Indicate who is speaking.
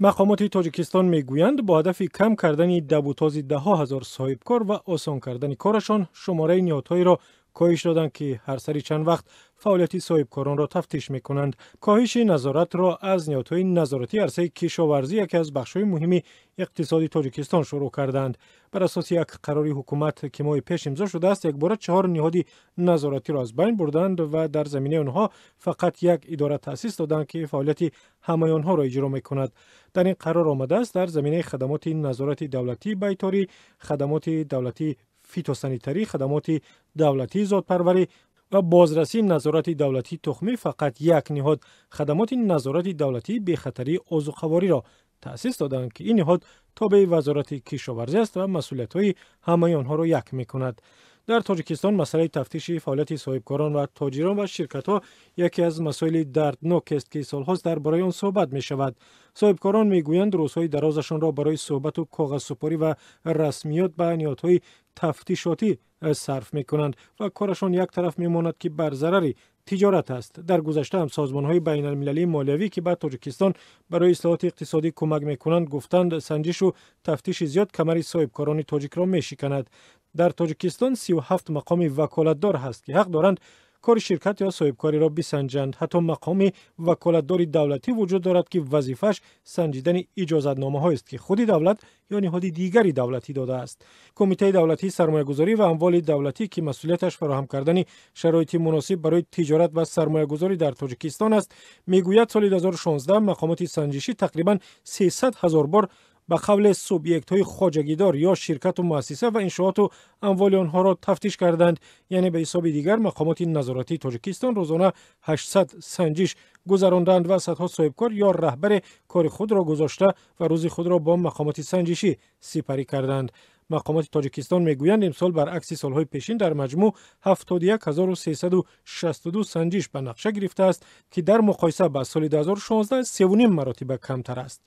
Speaker 1: Мақомоти Тоҷикистон мегӯянд, бо ҳадафи кам кардани давутози даҳҳо ҳазор соҳибкор ва осон кардани корашон, шумораи ниҳодҳоеро коҳиш доданд, ки ҳар сари чанд вақт фаъолияти соҳибкоронро тафтиш мекунанд. Коҳиши назоратро аз ниҳодҳои назоратии арсаи кишоварзӣ, яке аз бахшҳои муҳими иқтисоди Тоҷикистон, шурӯъ карданд. Бар асоси як қарори ҳукумат, ки моҳи пеш имзо шудааст, якбора чаҳор ниҳоди назоратиро аз байн бурданд ва дар заминаи онҳо фақат як идора таъсис доданд, ки фаъолияти ҳамаи онҳоро иҷро мекунад. Дар ин қарор омадааст, дар заминаи хадамоти назорати давлатии байторӣ, хадамоти давлатии фитосанитарӣ, хадамоти давлатии зодпарварӣ ва бозрасии назорати давлатии тухмӣ фақат як ниҳод, хадамоти назорати давлатии бехатарии озуқавориро таъсис доданд, ки ин ниҳод тобеи Вазорати кишоварзӣ аст ва масъулиятҳои ҳамаи онҳоро як мекунад. Дар Тоҷикистон масъалаи тафтиши фаъолияти соҳибкорон ва тоҷирон ва ширкатҳо яке аз масоили дарднокест, ки солҳост дар бораи он суҳбат мешавад. Соҳибкорон мегӯянд, рӯзҳои дарозашонро барои суҳбату коғазсупорӣ ва расмиёт ба ниҳодҳои тафтишотӣ сарф мекунанд ва корашон як тараф мемонад, ки бар зарари тиҷорат аст. Дар гузашта ҳам созмонҳои байналмилалии молиявӣ, ки ба Тоҷикистон барои ислоҳоти иқтисодӣ кӯмак мекунанд, гуфтанд, санҷишу тафтиши зиёд камари соҳибкорони тоҷикро мешиканад. Дар Тоҷикистон 37 мақоми ваколатдор ҳаст, ки ҳақ доранд кори ширкат ё соҳибкориро бисанҷанд. Ҳатто мақоми ваколатдори давлатӣ вуҷуд дорад, ки вазифааш санҷидани иҷозатномаҳоест, ки худи давлат ё ниҳоди дигари давлатӣ додааст. Кумитаи давлатии сармоягузорӣ ва амволи давлатӣ, ки масъулияташ фароҳам кардани шароити муносиб барои тиҷорат ва сармоягузорӣ дар Тоҷикистон аст, мегӯяд, соли 2016 мақомоти санҷишӣ тақрибан 300 ҳазор бор ба қавле субъектҳои хоҷагидор ё ширкату муассиса ва иншооту амволи онҳоро тафтиш карданд. Яъне, ба ҳисоби дигар, мақомоти назоратии Тоҷикистон рӯзона 800 санҷиш гузаронданд ва садҳо соҳибкор ё раҳбаре кори худро гузошта ва рӯзи худро бо мақомоти санҷишӣ сипарӣ карданд. Мақомоти Тоҷикистон мегӯянд, имсол баръакси солҳои пешин дар маҷмӯъ 71 362 санҷиш ба нақша гирифтааст, ки дар муқоиса ба соли 2016 севу ним маротиба камтар аст.